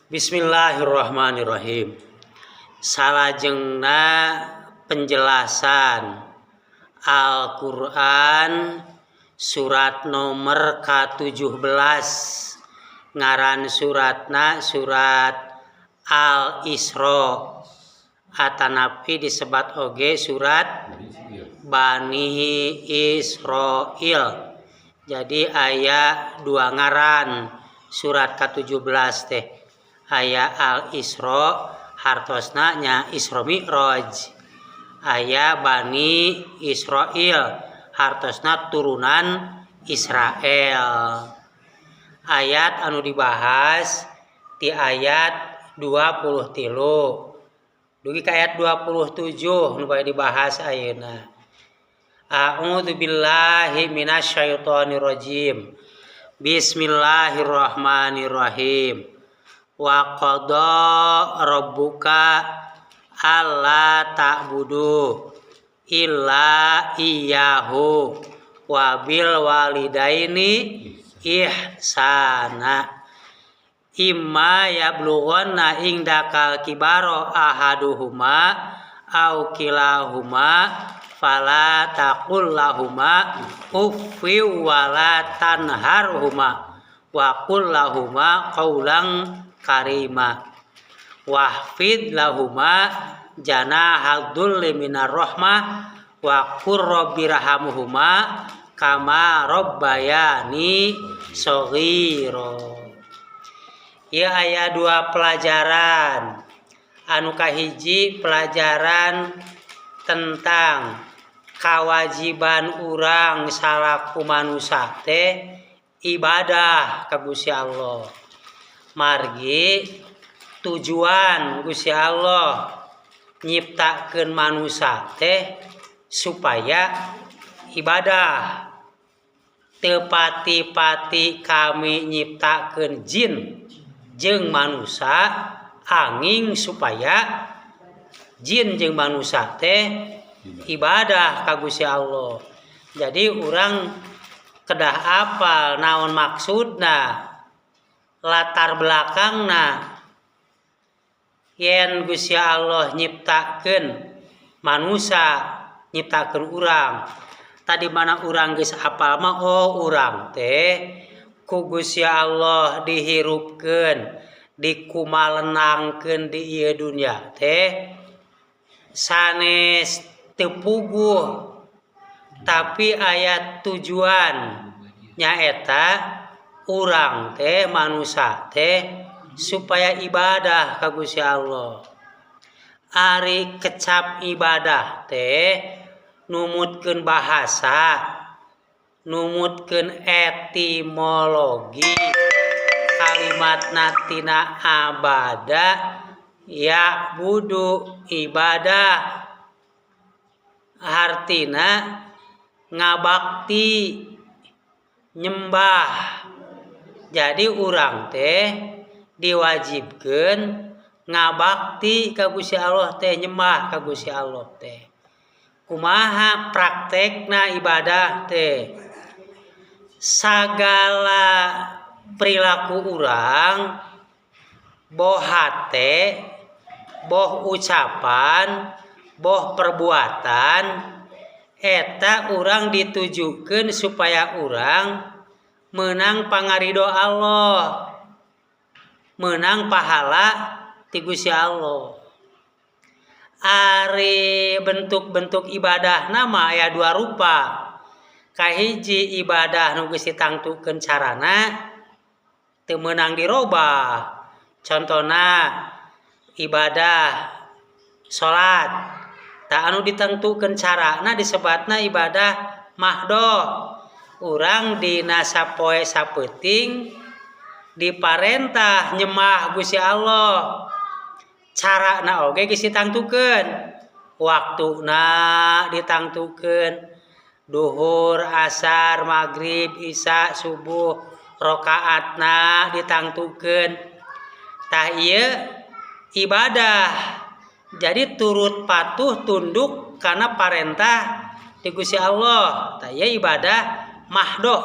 Bismillahirrahmanirrahim. Salajengna penjelasan Al-Qur'an surat nomor ka-17, ngaran suratna surat Al-Isra atanapi disebat oge surat Bani Israel. Jadi aya dua ngaran surat ka-17 teh, aya Al-Isra, hartosna nya Isra Mi'raj, aya Bani Israel, hartosna turunan Israel. Ayat anu dibahas di ayat 23 dugi ka ayat 27 nu bade dibahas ayeuna. A'udzu billahi minasyaitonir rajim. Bismillahirrahmanirrahim. Wa qada rabbuka alla ta'budu illa iyyahu wa bil walidaini ihsana imma yablughanna indakal kibaro ahaduhuma au kilahuma fala taqul lahuma uffi wala tanharhuma wa qul lahuma qawlan karima wahfid lahuma janahad dzulli minar rahmah wa qur rabbirhamhuma kama rabbayani shaghira. Ieu aya dua pelajaran. Anu kahiji pelajaran tentang kewajiban urang salaku manusia teh ibadah ka Gusti Allah. Margi tujuan Gusti Allah nyiptakeun manusia teh supaya ibadah. Teu pati-pati kami nyiptakeun jin jeung manusia anging supaya jin jeung manusia teh ibadah ka Gusti Allah. Jadi urang kedah apal naon maksudna, latar belakangna yen Gusti Allah nyiptakeun manusia, nyiptakeun urang. Tadi mana urang geus apal mah, oh, urang teh ku Gusti Allah dihirupkeun, dikumalenangkeun di ieu dunya teh sanes teu puguh, tapi aya tujuan, nyaeta urang teh, manusia teh, supaya ibadah ka Gusti Allah. Ari kecap ibadah teh numutkeun bahasa, numutkeun etimologi kalimatna tina abada ya'budu, ibadah, hartina ngabakti, nyembah. Jadi urang teh diwajibkeun ngabakti ka Gusti Allah teh, nyembah ka Gusti Allah teh. Kumaha praktekna ibadah teh? Sagala perilaku urang, boh hate, boh ucapan, boh perbuatan, eta urang ditujukeun supaya urang menang pangarido Allah, menang pahala ti Gusti Allah. Ari bentuk-bentuk ibadah nama aya dua rupa. Kahiji, ibadah nu geus ditangtukeun carana, teu meunang dirobah, contona ibadah salat. Tah, anu ditentukeun carana disebatna ibadah mahdoh. Urang dina sapoe sapeuting diparentah nyembah Gusti Allah, carana oge geus ditangtukeun, waktuna ditangtukeun, duhur, asar, maghrib, isya, subuh, rakaatna ditangtukeun. Tah, ieu ibadah, jadi turut patuh tunduk karena parentah ti Gusti Allah. Tah, ieu ibadah mahdoh,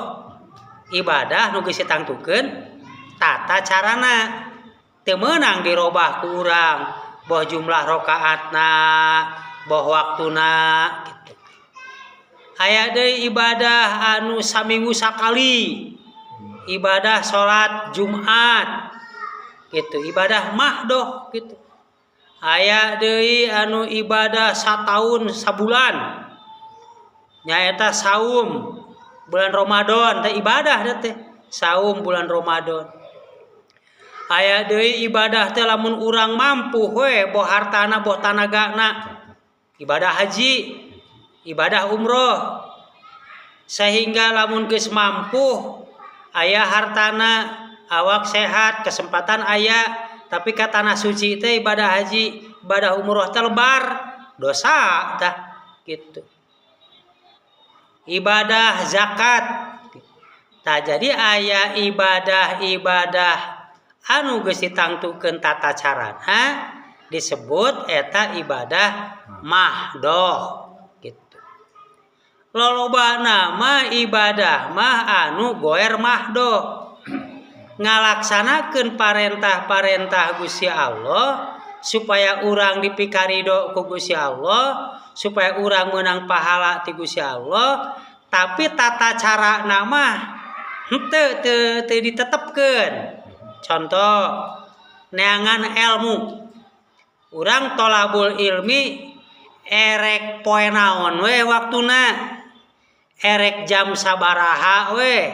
ibadah nu geus ditangtukeun tata carana. Teu meunang dirobah ku urang, boh jumlah rakaatna, boh waktuna gitu. Aya deui ibadah anu saminggu sakali, ibadah salat Jumat gitu, ibadah mahdoh gitu. Aya deui anu ibadah sataun sabulan, nyaeta saum bulan Ramadan teh, ibadah teh saum bulan Ramadan. Aya deui ibadah teh lamun urang mampu we, boh hartana, boh tanagana, ibadah haji, ibadah umroh, sehingga lamun geus mampu, aya hartana, awak sehat, kesempatan aya, tapi ka tanah suci teh ibadah haji, ibadah umroh teh lebar dosa tah gitu. Ibadah zakat. Tah, jadi aya ibadah-ibadah anu geus ditangtukeun tata carana, disebut eta ibadah mahdoh gitu. Lolobana mah ibadah mah anu goer mahdoh, ngalaksanakeun parentah-parentah Gusti Allah supaya urang dipikarido ku Gusti Allah, supaya urang menang pahala ti Gusti Allah, tapi tata carana mah henteu, teu teu ditetepkeun. Contoh, neangan ilmu. Urang tolabul ilmi erek poe naon we waktuna, erek jam sabaraha we,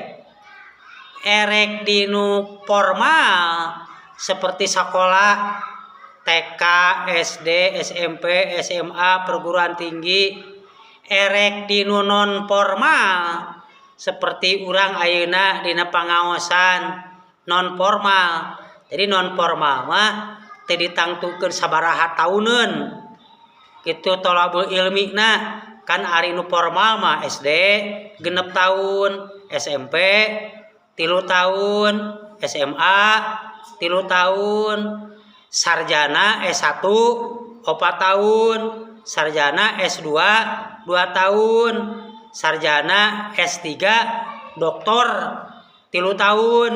erek dinu formal seperti sekolah TK, SD, SMP, SMA, perguruan tinggi, erek dinu non formal seperti urang ayeuna dina pangaosan non formal. Jadi non formal mah teu ditangtukeun sabaraha tauneun gitu tolabul ilmi. Nah kan, ari nu formal mah SD 6 tahun, SMP 3 tahun, SMA 3 tahun, sarjana S1 4 tahun, sarjana S2 2 tahun, sarjana S3, doktor 3 tahun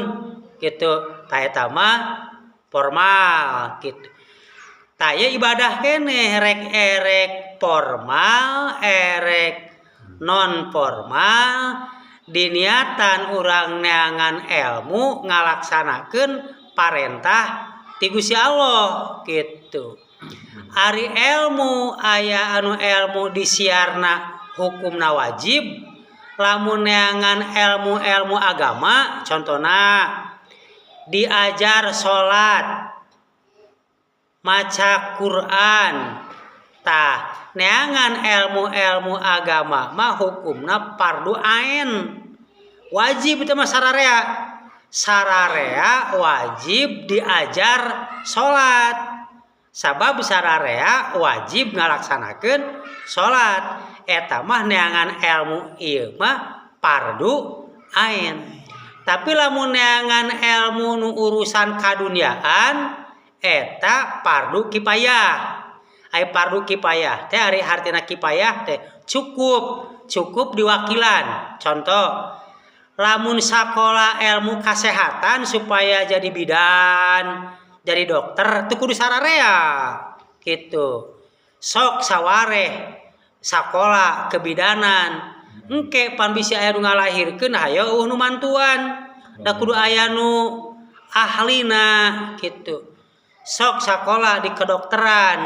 gitu. Tah, eta mah formal gitu. Tah, ieu ibadah keneh, rek erek formal, erek non formal, diniatan urang neangan ilmu, ngalaksanakeun parentah ti Gusti Allah gitu. Ari ilmu, aya anu ilmu disiarna hukumna wajib. Lamun neangan ilmu-ilmu agama, contohna diajar salat, maca Quran, tah neangan ilmu-ilmu agama mah hukumna fardu ain, wajib itu mah sararea. Sararea wajib diajar salat, sabab sararea wajib ngalaksanakeun salat. Eta mah neangan ilmu ieu mah fardu ain. Tapi lamun neangan ilmu nu urusan kaduniaan, eta fardu kifayah. Ai fardu kifayah teh, ari hartina kifayah teh cukup, cukup diwakilan. Contoh, lamun sakola ilmu kesehatan supaya jadi bidan, jadi dokter, teu kudu sararea gitu. Sok sawareh sakola kebidanan, engke pan bisi aya nu ngalahirkeun, hayo euweuh nu mantuan, da kudu aya nu ahlina gitu. Sok sakola di kedokteran,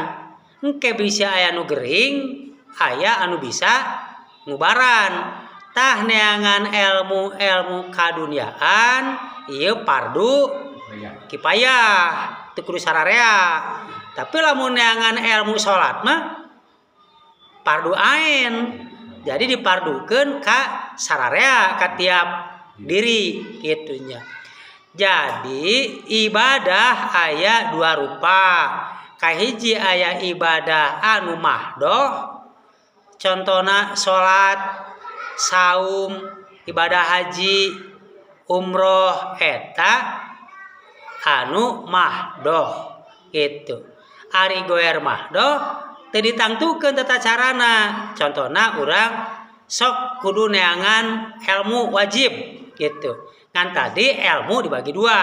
engke bisa aya nu gering, aya anu bisa ngubaran. Tah, neangan ilmu-ilmu kaduniaan ieu fardu kifayah, teu kudu sararea. Tapi lamun neangan ilmu salat mah fardu ain, jadi dipardukeun ka sararea, ka tiap diri gitunya. Jadi ibadah aya dua rupa. Kahiji, aya ibadah anu mahdoh, contohna salat, saum, ibadah haji, umroh, eta anu mahdoh gitu. Ari goer mahdoh teu ditangtukeun tata carana. Contohna, urang sok kudu neangan ilmu wajib gitu kan. Tadi ilmu dibagi dua,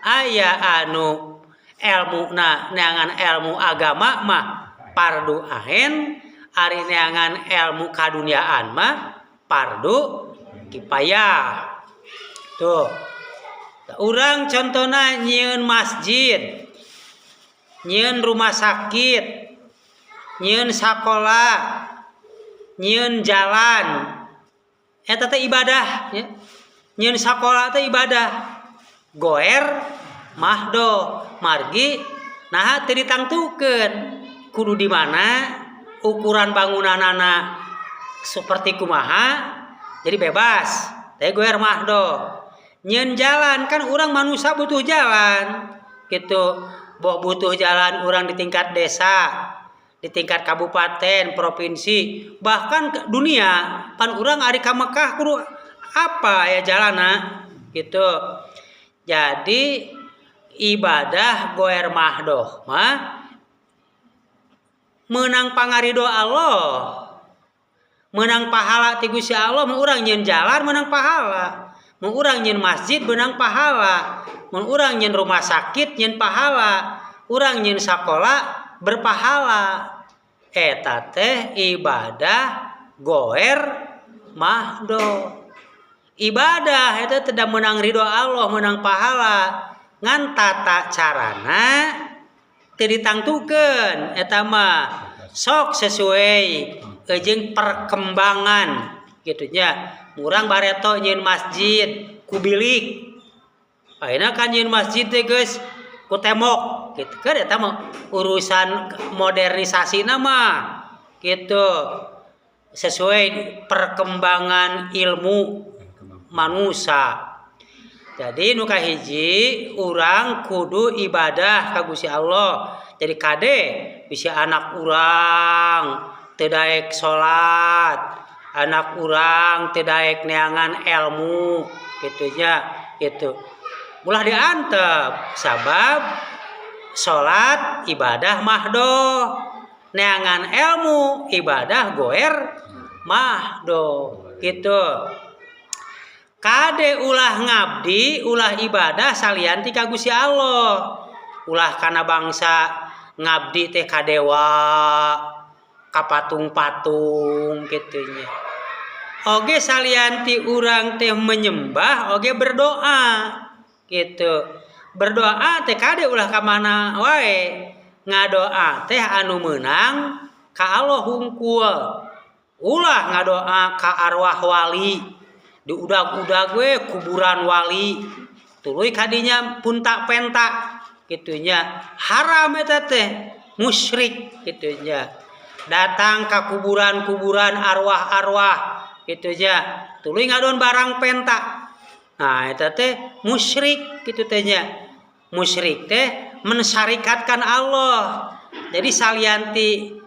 aya anu Ilmu na neangan ilmu agama mah fardu ain, ari neangan ilmu kaduniaan mah fardu kifayah. Tuh, urang contohna nyieun masjid, nyieun rumah sakit, nyieun sakola, nyieun jalan, eta teh ibadah ya. Nyieun sakola teh ibadah goer mahdoh, margi nah teu ditangtukeun kudu di mana, ukuran bangunanana seperti kumaha, jadi bebas teh goer mahdoh. Nyieun jalan kan urang manusia butuh jalan gitu. Boh butuh jalan urang di tingkat desa, di tingkat kabupaten, provinsi, bahkan ke dunia. Pan urang ari ka Mekah kudu apa ya jalana gitu. Jadi ibadah goer mahdoh mah menang pangarido Allah, menang pahala ti Gusti Allah. Mun urang nyieun jalan menang pahala, mun urang nyieun masjid menang pahala, mun urang nyieun rumah sakit nyieun pahala, urang nyieun sakola berpahala. Eta teh ibadah goer mahdoh. Ibadah itu tidak menang ridho Allah, menang pahala, ngan tata carana teu ditangtukeun. Eta mah sok sesuai jeung perkembangan gitu nya. Urang bareto nyieun masjid ku bilik, ayeuna kan nyieun masjid teh geus ku tembok gitu kan. Eta mah urusan modernisasi nama gitu, sesuai perkembangan ilmu manusia. Jadi nu kahiji, urang kudu ibadah ka Gusti Allah. Jadi kade bisa anak urang teu daek salat, anak urang teu daek neangan ilmu gitu nya, gitu ulah diantep, sabab salat ibadah mahdoh, neangan ilmu ibadah goer mahdoh gitu. Kade ulah ngabdi, ulah ibadah salian ti ka Gusti Allah. Ulah kana bangsa ngabdi teh ka dewa, ka patung-patung kitu nya. Oge salian ti urang teh menyembah, oge berdoa gitu. Berdoa teh kade ulah ka mana wae, ngadoa teh anu meunang ka Allah hungkul. Ulah ngadoa ka arwah wali, diudag-udag we kuburan wali, tuluy kadinya punta penta kitu nya. Haram eta teh, musyrik kitu nya. Datang ka kuburan-kuburan arwah-arwah kitu nya, tuluy ngadon barang penta, nah eta teh musyrik kitu teh nya. Musyrik teh mensyarikatkan Allah. Jadi salian ti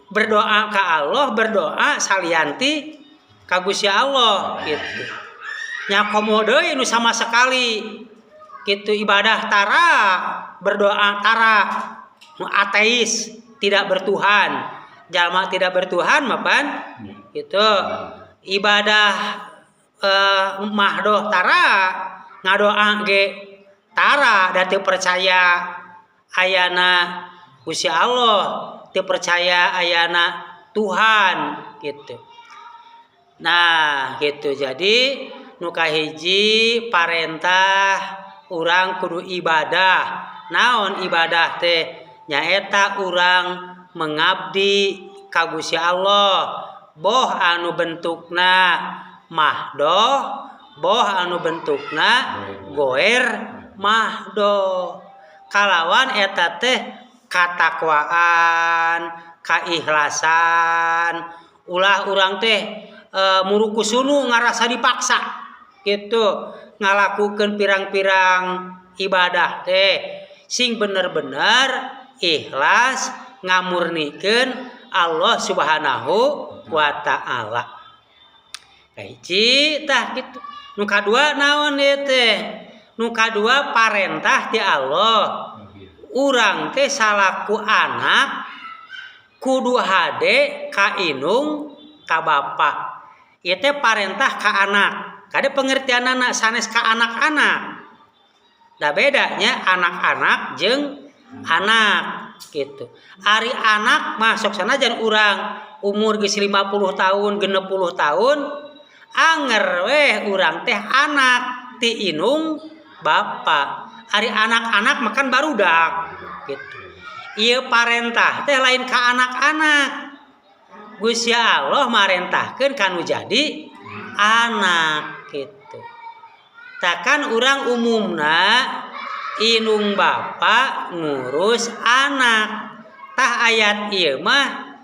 berdoa ka Allah, berdoa salian ti ka Gusti Allah gitu nya. Komo deui nu sama sekali gitu ibadah tara, berdoa tara, nu ateis, tidak bertuhan. Jalma tidak bertuhan mapan gitu ibadah mahdoh tara, ngadoa ge tara, da teu percaya ayana Gusti Allah, teu percaya ayana Tuhan gitu. Nah, gitu. Jadi nu kahiji parentah urang kudu ibadah. Naon ibadah teh? Nyaeta urang mengabdi ka Gusti Allah, boh anu bentukna mahdoh, boh anu bentukna goer mahdoh, kalawan eta teh katakwaan, kaikhlasan. Ulah urang teh murukusunu ngarasa dipaksa gitu ngalakukeun pirang-pirang ibadah teh. Sing bener-bener ikhlas, ngamurnikeun Allah Subhanahu wa Ta'ala. Kahiji tah kitu. Nu kadua naon ieu teh? Nu kadua parentah ti Allah, urang teh salaku anak kudu hade ka indung, ka bapa. Ieu teh parentah ka anak. Kade pengertianana, sanes ka anak-anak. Da bedanya anak-anak jeung anak gitu. Ari anak mah sok sanajan urang umur geus 50 tahun, 60 tahun, anger weh urang teh anak ti inung bapa. Ari anak-anak makan barudak gitu. Ieu parentah teh lain ka anak-anak. Gusti Allah marentahkeun ka nu jadi anak gitu. Takkan urang umumna inung bapa ngurus anak. Tah, ayat ieu mah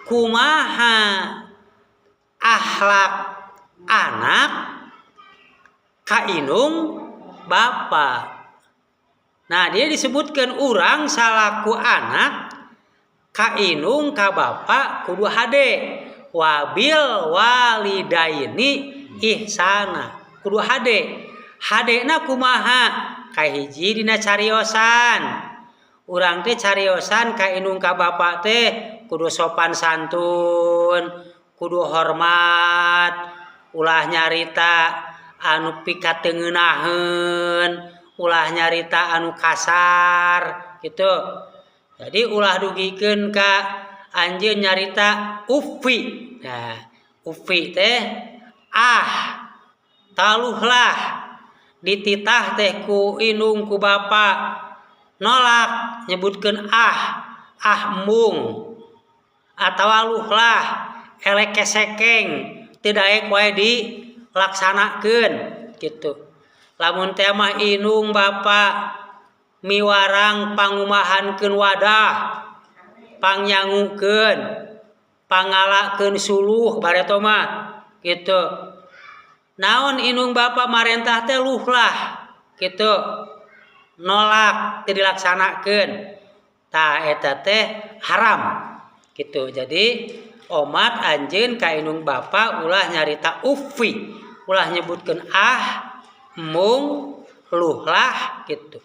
kumaha akhlak anak ka inung bapa. Nah, dia disebutkan urang salaku anak ka inung ka bapa kudu hade, wabil walidaini ihsana, kudu hade. Hadena kumaha? Kahiji, dina cariosan. Urang teh cariosan ka inung ka bapa teh kudu sopan santun, kudu hormat, ulah nyarita anu pikatengeunaheun, ulah nyarita anu kasar gitu. Jadi ulah dugikeun ka anjeun nyarita uffi. Nah, uffi teh ah, taluhlah, dititah teh ku indung, ku bapa, nolak, nyebutkeun ah, ah, embung, atawa luhlah, elek kesekeng, teu daek wae dilaksanakeun gitu. Lamun teh mah indung bapa miwarang pangumahankeun wadah, pangnyangukeun, pangalakeun suluh bareto mah gitu. Naon, indung bapa marentah teh luhlah gitu, nolak, teu dilaksanakeun. Tah, eta teh haram gitu. Jadi omat anjeun ka indung bapa ulah nyarita uffi, ulah nyebutkeun ah, embung, luhlah gitu.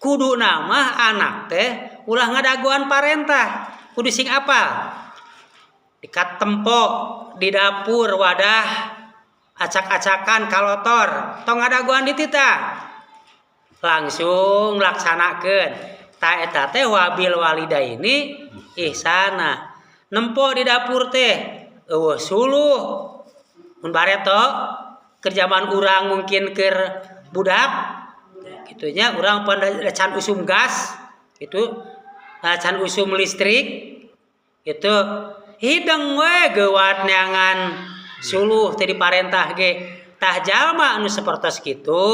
Kudu nama anak teh ulah ngadagoan parentah, kudu sing apal. Dikatempo di dapur wadah acak-acakan kalotor, tong ngadagoan dititah, langsung laksanakeun. Tah, eta teh wabil walidaini ihsana. Nempo di dapur teh euweuh suluh, mun bareto keur zaman urang mungkin keur budak kitu nya, urang pan can usum gas itu, can usum listrik itu, hideng we geuwat neangan suluh, teu diparentah ge. Tah, jalma anu sapertos kitu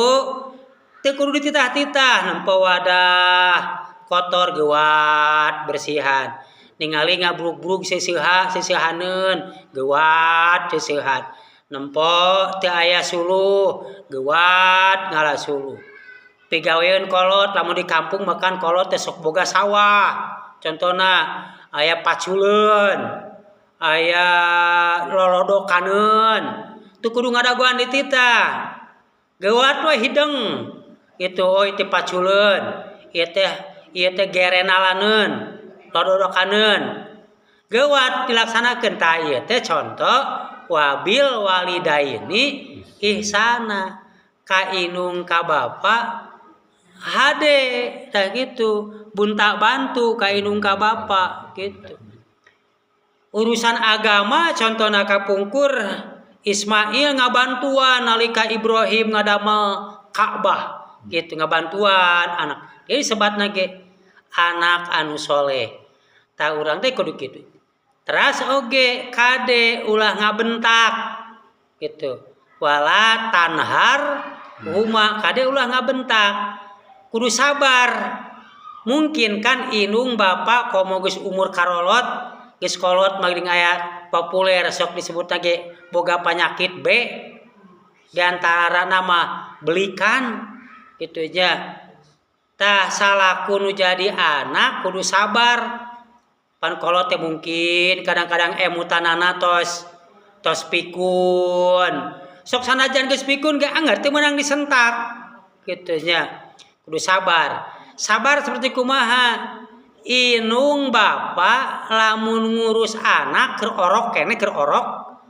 teu kudu dititah-titah. Nempo wadah kotor, geuwat bersihan. Ningali ngabruk-bruk seuseuha, seuseuhaneun, geuwat seuseuhan. Nempo teu aya suluh, geuwat ngala suluh. Pigaweun kolot, lamun di kampung makan kolot teh sok boga sawah, contona aya paculeun, aya lolodokaneun, teu kudu ngadagoan dititah, geuwat we hideng gitu. Oh, ieu teh paculeun, ieu teh gerenalaneun, lododokaneun, geuwat dilaksanakeun. Tah, ieu teh contoh wabil walidaini ihsana, ka indung ka bapa hade. Tah, gitu, bunta bantu ka indung ka bapa gitu. Urusan agama contohna, kapungkur Ismail ngabantuan nalika Ibrahim ngadamel Ka'bah gitu, ngabantuan anak. Jadi sebatna ge anak anu soleh. Tah, urang teh kudu kitu. Teras oge kade ulah ngabentak gitu, wala tanhar huma, kade ulah ngabentak, kudu sabar. Mungkin kan indung bapak komo geus umur karolot, geus kolot mah aya populer sok disebut ge boga penyakit B, diantara nama belikan gitu aja. Tah, salaku nu jadi anak kudu sabar. Pan kolot teh mungkin kadang-kadang emutanana tos tos pikun. Sok sanajan geus pikun ge anggar teu meunang disentak kitu nya. Kudu sabar. Sabar seperti kumaha? Inung bapa lamun ngurus anak keur orok keneh, keur orok.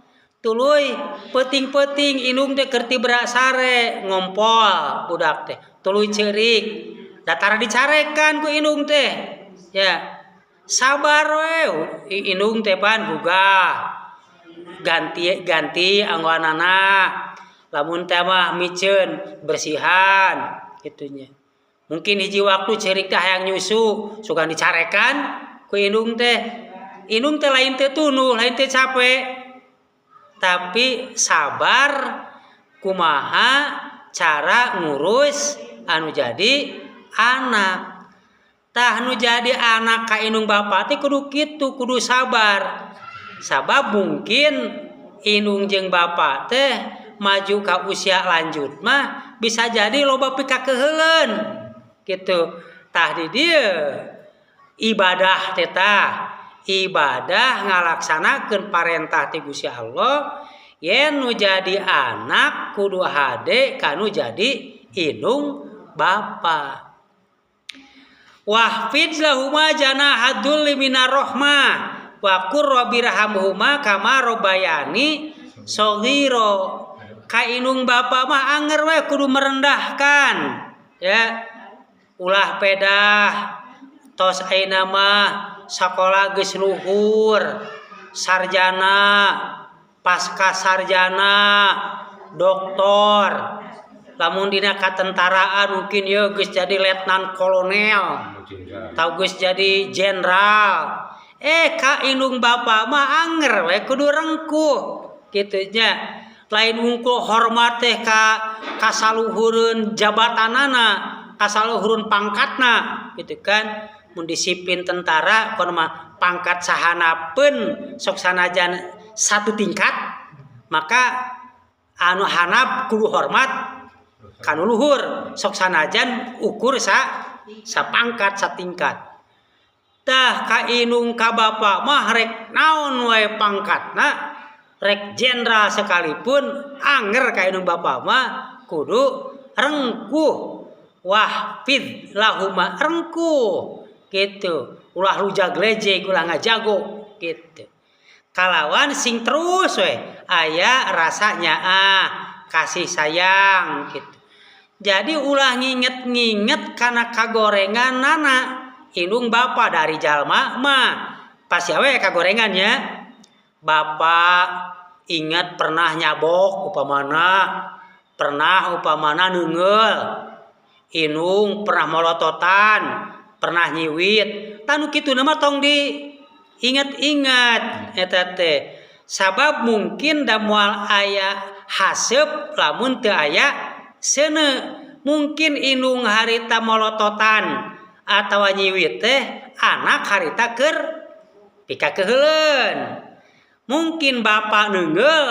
Tuluy peuting-peuting indung teh keur tibra sare, ngompol budak teh, tuluy ceurik, datara dicarekan ku indung teh ya. Sabar we indung teh, pan gugah ganti ganti anggoanana, lamun teh mah miceun bersihan kitu nya. Mungkin hiji waktu ceurik teh hayang nyusu, sugan dicarekan ku indung teh. Indung teh lain teu tunduh, lain teu capek, tapi sabar kumaha cara ngurus anu jadi anak. Tah, nu jadi anak ka indung bapa teh kudu kitu, kudu sabar, sabab mungkin indung jeung bapa teh maju ka usia lanjut mah bisa jadi loba pikakeuheuleun gitu. Tah, di dieu ibadah teh, tah ibadah ngalaksanakeun parentah ti Gusti Allah yen nu jadi anak kudu hade kanu jadi indung bapa. Wahfidh lahuma janahad dzulli minar rohmah wa qur rabbirhamhuma kama robayani shaghira. Ka indung bapa mah anger we kudu merendahkan ya, ulah pedah tos ayeuna mah sakola geus luhur, sarjana, pasca sarjana, doktor, lamun dina katentaraan mungkin ye geus jadi letnan kolonel tau geus jadi jenderal. Ka indung bapa mah anger we kudu rengkuh kitu nya. Lain wungkul hormat teh ka kasaluhureun jabatanana, kasaluhureun pangkatna gitu kan. Mun disiplin tentara kono mah pangkat sahanapeun sok sanajan satu tingkat, maka anu handap kudu hormat kanu luhur, sok sanajan ukur sa sapangkat, satingkat. Tah, ka indung ka bapa mah rek naon wae pangkatna, rek jenderal sekalipun, anger ka indung bapa mah kudu rengkuh. Wahfidh lahuma, rengkuh gitu, ulah lujag lejeg, ulah ngajago gitu, kalawan sing terus we aya rasanya kasih sayang gitu. Jadi ulah nginget-nginget kana kagorengan nana indung bapa. Dari jalma mah pasti we kagorengannya. Bapak ingat pernah nyabok upamana, pernah upamana neunggeul indung, pernah molototan, pernah nyiwit. Tah, nu kitu mah tong di ingat-ingat eta teh, sabab mungkin da moal aya haseup lamun teu aya seuneu. Mungkin indung harita molototan atawa nyiwit teh anak harita keur pikakeuheuleun. Mungkin bapak neunggeul,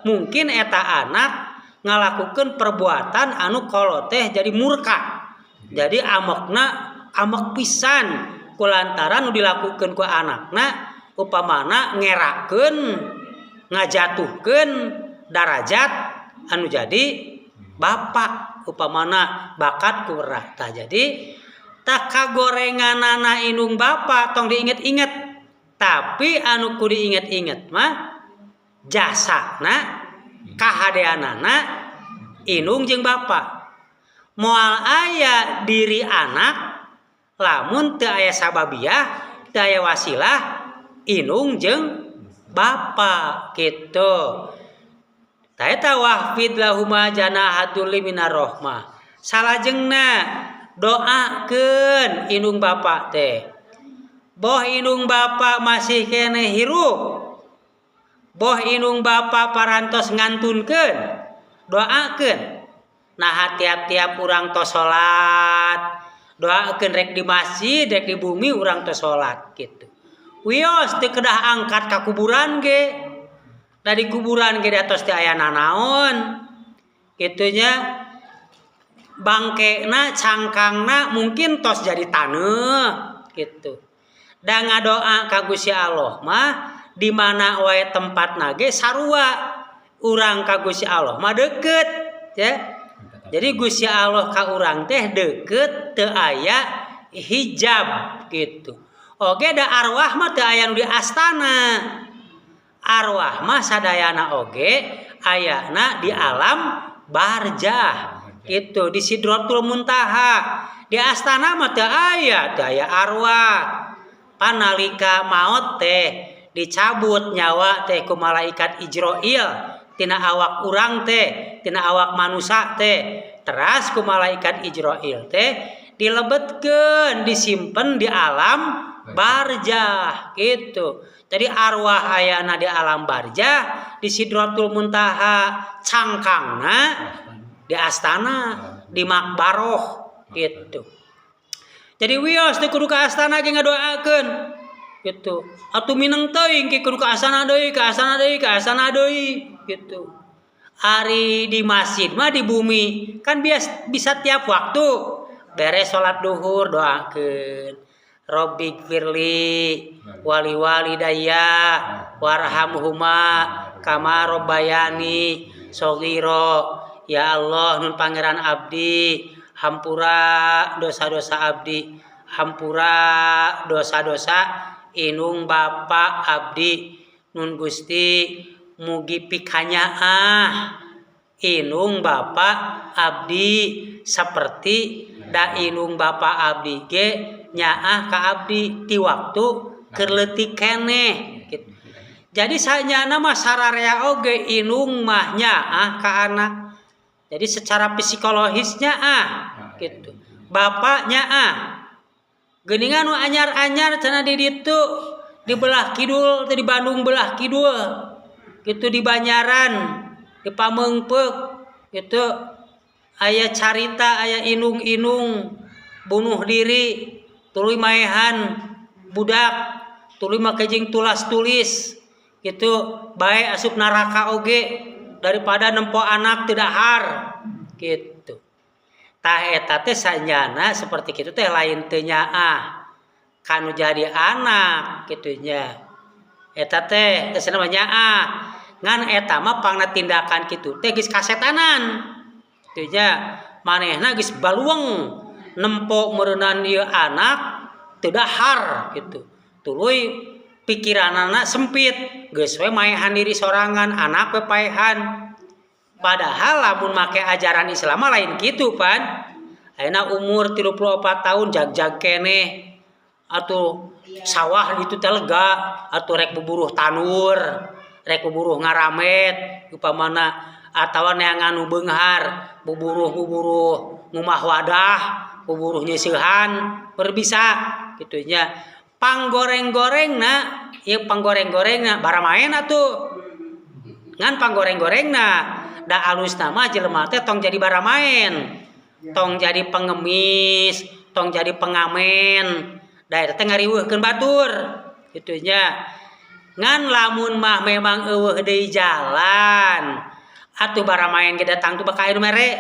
mungkin eta anak ngalakukeun perbuatan anu kolot teh jadi murka, jadi amekna amek pisan kulantaran nu dilakukeun ku anakna, upamana ngerakeun, ngajatuhkeun darajat anu jadi bapak, upamana bakat ku. Tah, jadi tah kagorenganana indung bapa tong diinget-inget, tapi anu kudu diinget-inget mah jasana, kahadeanana indung jeung bapa. Moal aya diri anak lamun teu aya sababiah, teu aya wasilah indung jeung bapa gitu. Tah, eta wahfidh lahuma janahad dzulli minar rohmah. Salajengna doakeun indung bapa teh. Boh indung bapa masih keneh hirup, boh indung bapa parantos ngantunkeun, doakeun. Nah, tiap-tiap urang tos salat, doakeun, rek di masjid rek di bumi urang tos salat gitu. Wios, teu kedah angkat ka kuburan ge, da di kuburan ge tos teu aya nanaon kitu nya. Bangkena, cangkangna mungkin tos jadi taneuh gitu. Da ngadoa ka Gusti Allah mah di mana wae tempatna ge sarua, urang ka Gusti Allah mah deket ya. Jadi Gusti Allah ka urang teh deket, teu aya hijab gitu. Oke, da arwah mah teu aya nu di astana. Arwah mah sadayana oge ayana di alam barzah gitu, di Sidratul Muntaha. Di astana mah teu aya, teu aya arwah. Panalika maot teh dicabut nyawa teh ku malaikat Ijroil tina awak urang teh, tina awak manusia teh. Teras ku malaikat Ijroil teh dilebetkeun, disimpen di alam barzah gitu. Jadi arwah ayana di alam barzah, di Sidratul Muntaha, cangkangna di astana, di makbaroh gitu. Jadi wios teh kudu ka astana ge ngadoakeun gitu. Atuh mineng teuing ke kudu ka astana deui, ka astana deui, ka astana deui gitu. Ari di masjid mah di bumi kan bias, bisa tiap waktu. Beres salat duhur doakeun. Rabbighfirli wali walidayya warhamhuma kama rabbayani shaghira. Ya Allah nun pangeran abdi, hampura dosa-dosa abdi, hampura dosa-dosa inung bapa abdi, nun Gusti mugi pikanyaah inung bapa abdi seperti da inung bapa abdi ge nyaah ka abdi ti waktu keur leutik keneh gitu. Jadi sanyana mah sararea oge inung mah nyaah ka anak. Jadi secara psikologisnya ah gitu. Bapaknya ah. Geuningan nu anyar-anyar cenah di ditu di belah kidul, di Bandung belah kidul. Gitu di Banjaran, di Pameungpeuk gitu aya carita aya inung-inung bunuh diri tuluy maehan budak tuluy make jeung tulas tulis gitu bae asup neraka oge daripada nempo anak tidak har gitu. Tah eta teh sanyana seperti kitu teh lain teu nyaah kanu jadi anak kitu nya. Eta teh geus mah nyaah ngan eta mah pangna tindakan kitu teh geus kasetanan. Kitu nya manehna geus balueng nempo meureunan ieu anak teu dahar gitu. Tuluy pikiranana sempit geus we maehan diri sorangan anak we paehan. Padahal lamun make ajaran Islam mah lain kitu pan. Ayeuna umur 34 tahun jag-jag keneh atuh sawah ditu teh lega atuh rek buburuh tanur, rek buburuh ngaramet upamana atawa neangan nu beunghar buburuh-buburuh ngumah wadah, buburuh nyeusehan berbisa kitu nya. Panggoreng-gorengna ieu panggoreng-gorengna baramaen atuh. Ngan panggoreng-gorengna da alusna mah jelema teh tong jadi baramaen, tong jadi pengemis, tong jadi pengamen. Da eta teh ngariweuhkeun batur kitu nya. Ngan lamun mah memang eueuh deui jalan atuh baramaen ge datang tuh bakal aya nu mere.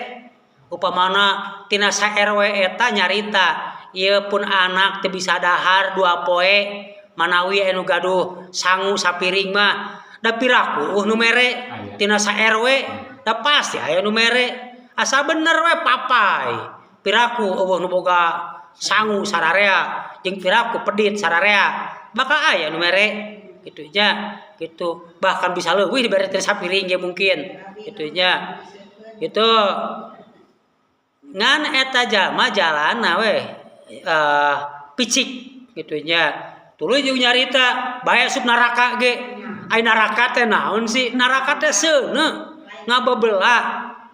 Upamana tina sa RW eta nyarita ieu pun anak teu bisa dahar 2 poe manawi anu gaduh sangu sapiring mah da piraku eueuh nu mere tina sa RW da pasti aya nu mere asa bener we papai piraku eueuh nu boga sangu sararea jeung piraku pedit sararea bakal aya nu mere kitu nya gitu bahkan bisa leuwih dibere tina sapiring ge mungkin kitu nya gitu. Ngan eta jalma jalana we picik kitu nya tuluy jeung nyarita bae asup neraka ge ai neraka teh naon sih neraka teh seuneu ngabebela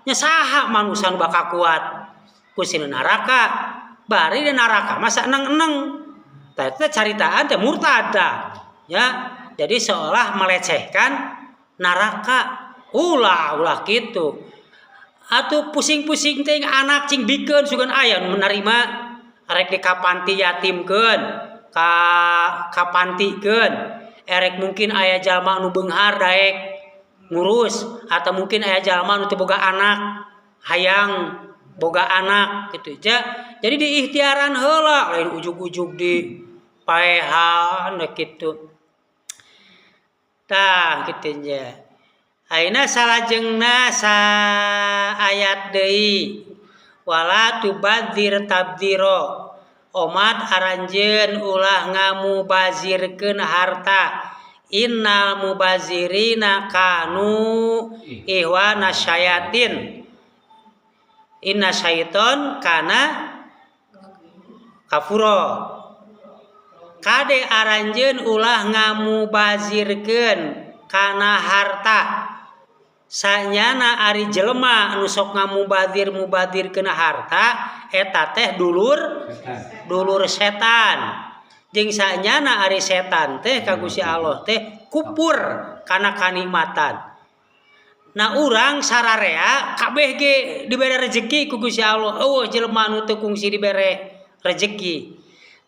nya saha manusa nu bakal kuat ku sieun neraka bari di neraka masa eneng-eneng tah eta caritaan teh murtad tah ya. Jadi seolah melecehkan neraka ulah ulah kitu atuh pusing-pusing teh anak cing bikeun sugan aya nu menerima rek di kapanti yatimkeun ka kapantikeun erek mungkin aya jalma nu beunghar daek ngurus atau mungkin aya jalma nu teu boga anak hayang boga anak gitu ja. Jadi diikhtiaran heula lain ujug-ujug di paehan kitu tah kitu nya. Ayeuna salajengna sa ayat deui wala tubadzir tabdzira omat aranjeun ulah ngamubazirkeun harta Innal mubazirina kanu ikhwana syayatin. Inna syaiton kana kafuro. Kade aranjeun ulah ngamubazirkeun kana harta. Sanyana ari jelema anu sok ngamubazir-mubazir kana harta eta teh dulur Setan. Dulur setan. Jeung sanyana ari setan teh ka Gusti Allah teh kupur kana kanikmatan. Nah, urang sararea kabeh ge dibere rezeki ku Gusti Allah. Euweuh jelema anu teu kungsi dibere rezeki.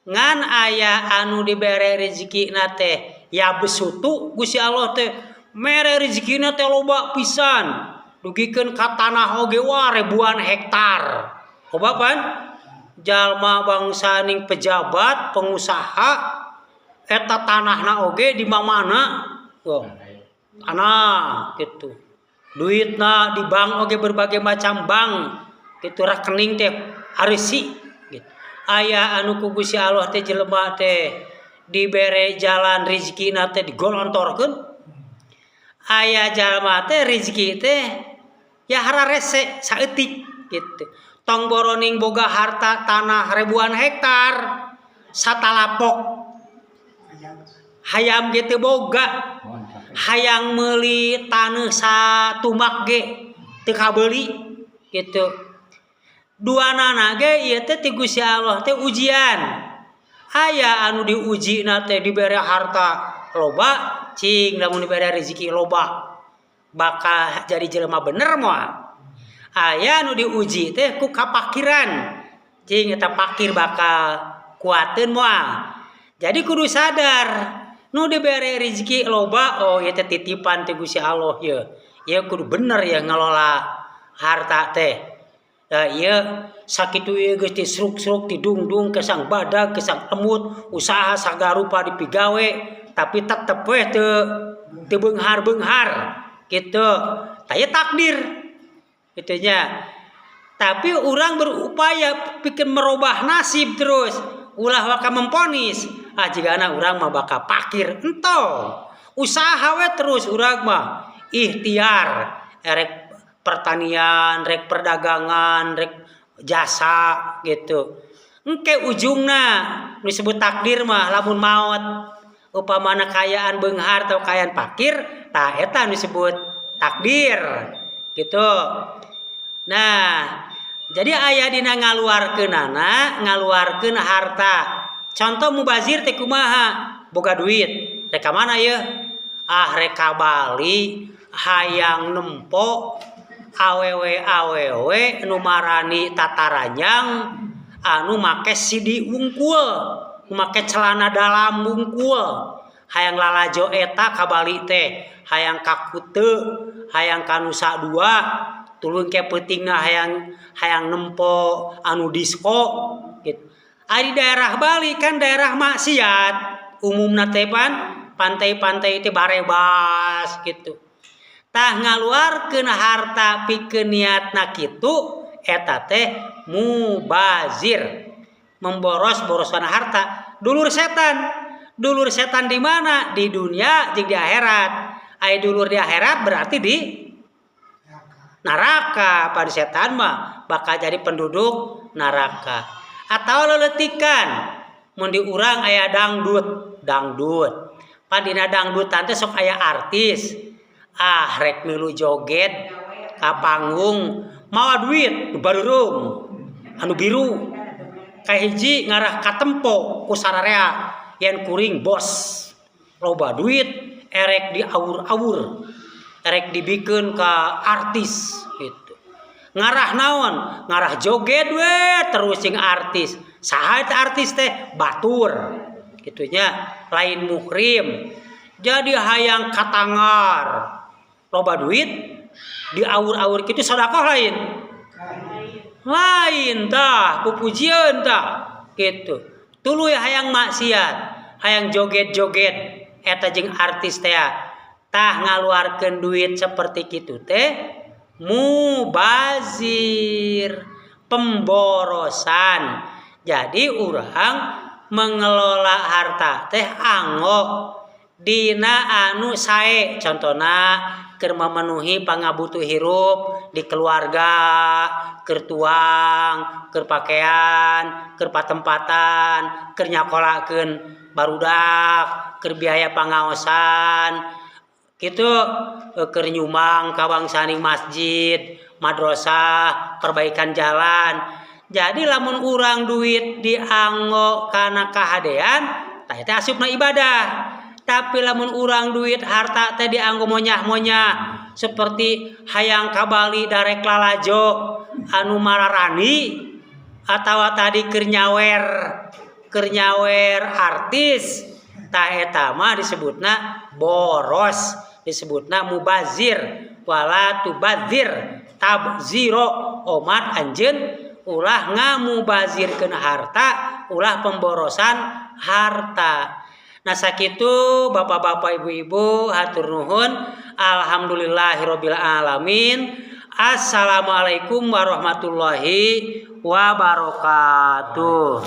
Ngan aya anu dibere rezekina teh ya besutu Gusti Allah teh mere rezekina teh loba pisan. Dugikeun ka tanah oge wah ribuan hektar. Loba pan? Jalma bangsa ning pejabat, pengusaha eta tanahna oge di mamana. Wah, tanah gitu. Duitna di bank oge berbagai macam bank gitu, rekening teh harisi gitu. Aya anu ku Gusti Allah teh jelema teh dibere jalan rezekina teh digolontorkeun. Aya jalma teh rezeki teh ya hararese saeutik gitu. Tong boroning boga harta tanah ribuan hektar satalapok hayam ge teu boga, hayang meuli taneuh satumak ge teu kabeuli gitu. Duanana ge ieu teh ti Gusti Allah teh ujian. Aya anu diujina teh dibere harta loba, cing lamun dibere rezeki loba bakal jadi jelema bener moal. Aya anu diuji teh ku kapakiran, cing eta pakir bakal kuateun moal. Jadi kudu sadar nu dibere rezeki loba, oh ieu teh titipan ti Gusti Allah ieu. Ieu kudu bener ya ngelola harta teh. Da ieu sakitu ieu geus disruk-sruk, didungdung kesang badag kesang emut, usaha sagarupa dipigawe tapi tetep we teu beunghar-beunghar gitu. Tah ieu takdir gitu nya. Tapi orang berupaya bikin merubah nasib terus, ulah waka memponis, ah jigana urang mah bakal pakir, entong. Usaha we terus urang mah ikhtiar, erek pertanian, rek perdagangan, rek jasa gitu. Engke ujungna disebut takdir mah lamun maot upamana kayaan beunghar atau kayaan pakir, tah eta disebut takdir gitu. Nah, jadi aya dina ngaluarkeunana, ngaluarkeun harta. Contoh mubazir teh kumaha? Boga duit, rek ka mana yeuh? Ah rek ka Bali, hayang nempo awewe-awewe nu marani tataranyang anu make sidi wungkul, nu make celana dalam wungkul. Hayang lalajo eta ka Bali teh, hayang ka Kute, hayang ka Nusa Dua, tuluy ke peutingna hayang nempo anu disko gitu. Ari daerah Bali kan daerah maksiat, umumna teh pan pantai-pantai teh barebas gitu. Tah ngaluarkeun harta pikeun niatna kitu eta teh mubazir. Memboros-borosan harta, dulur setan. Dulur setan di mana? Di dunia jeung di akhirat. Ai dulur di akhirat berarti di neraka. Pada setan mah bakal jadi penduduk neraka. Atau leletikan mun di urang aya dangdut, dangdut. Pan dina dangdutan teh sok aya artis. Ah rek milu joget ka panggung mawa duit barurum anu biru. Kahiji ngarah katempo ku sararea yen kuring bos loba duit erek diawur-awur, erek dibikeun ka artis gitu. Ngarah naon? Ngarah joget we terus jeung artis. Saha eta artis teh? Batur gitunya, lain muhrim. Jadi hayang katangar loba duit diawur-awur kitu sedekah lain. Lain tah, pupujieun tah gitu. Tuluy hayang maksiat, hayang joget-joget eta jeung artis teh. Tah ngaluarkeun duit seperti kitu teh mubazir, pemborosan. Jadi urang mengelola harta teh anggo Dina anu sae, contohna keur memenuhi pangabutuh hirup di keluarga, keur tuang, keur pakaian, keur patempatan, keur nyakolakeun barudak, keur biaya pangaosan gitu, keur nyumbang ka bangsaning masjid, madrasah, perbaikan jalan. Jadi lamun urang duit dianggo kana kahadean, tah eta asupna ibadah. Tapi lamun urang duit harta teh dianggo monyah-monyah, seperti hayang ka Bali darek lalajo anu mararani, atawa tadi keur nyawer artis, tah eta mah disebutna boros, disebutna mubazir. Wala tubadzir tabziro, omat anjeun ulah ngamubazirkeun harta, ulah pemborosan harta. Nah, sakitu, bapak-bapak, ibu-ibu, hatur nuhun. Alhamdulillahirabbil alamin. Assalamualaikum warahmatullahi wabarakatuh.